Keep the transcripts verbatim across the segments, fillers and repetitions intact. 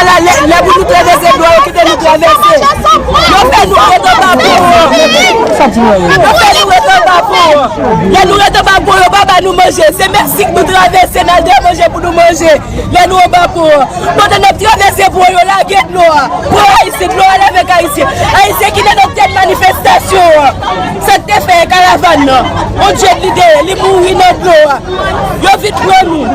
La, lè, lè pou nou travèse dlo a, yo kite nou travèse. Yo fè nou ret anba pon an. Yo fè nou ret anba pon an. Lè nou ret anba pon, yo pa ba nou manje. Se Meksik nou travèse, n al dwe manje pou nou manje. Lè nou anba pon an. Pandan n ap travèse pon an, yo lage dlo a. Pon Ayisyen, dlo a lave ak Ayisyen. Ayisyen ki nan tèt manifestasyon an. Sa k te fè karavàn nan. On djed li te ye, li mouri nan dlo a. Yo vin pran nou.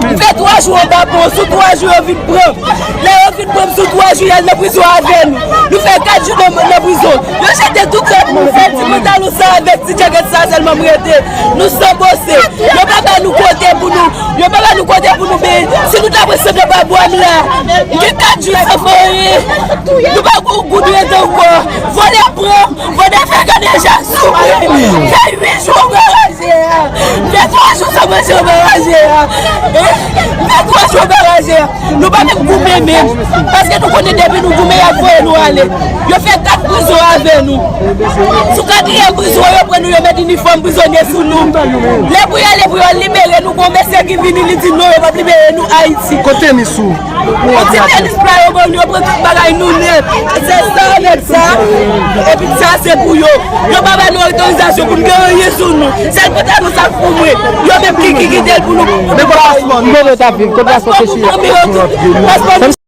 Nou fè twa jou anba pon, sou twa jou yo vin pran. Lè yo vin pran m sou twa jou, y al nan prizon avè nou. Nou fè kat jou nan, nan prizon. Yo jete tout kòb nou, sèl ti pantalon sa avèk ti djakèt sa sèlman m rete. Nou san bose. Yo pa ba nou kote pou nou, yo pa ba nou kote pou nou, men si nou ta pran sanble pa bwa m la, m gen kat jou san fanyen. Nou pa gon goud rete ankò. Vòlè pran, vòlè fè gade jan soufri. Fè uit jou anba raje a. Fè twa jou san manje anba raje a. Fè twa jou anba raje a. Nou pa menm goumen menm. Paske nou konnen depi nou goumen, y ap voye nou ale. Yo fè kat prizon avè nou. Sou katriyèm prizon, yo pran nou, yo met inifòm prizonye sou nou. Lè pou y ale, pou yo libere nou, gon mesye ki vini, li di non, yo p ap libere nou Ayiti. Kote tenis ou? Yon ti tenis pla yo ban nou, yo pran tout bagay nou nèt. Se sa avèk sa. Epi sa se pou yo. Yo pa ba nou otorizasyon pou n gen anyen sou nou. Sèl pantalon sa k pou mwen. Yo menm ki, ki kite l pou nou. Men kote paspò nou? Kote w t ap viv? Kote paspò Sechèl? Paspò nou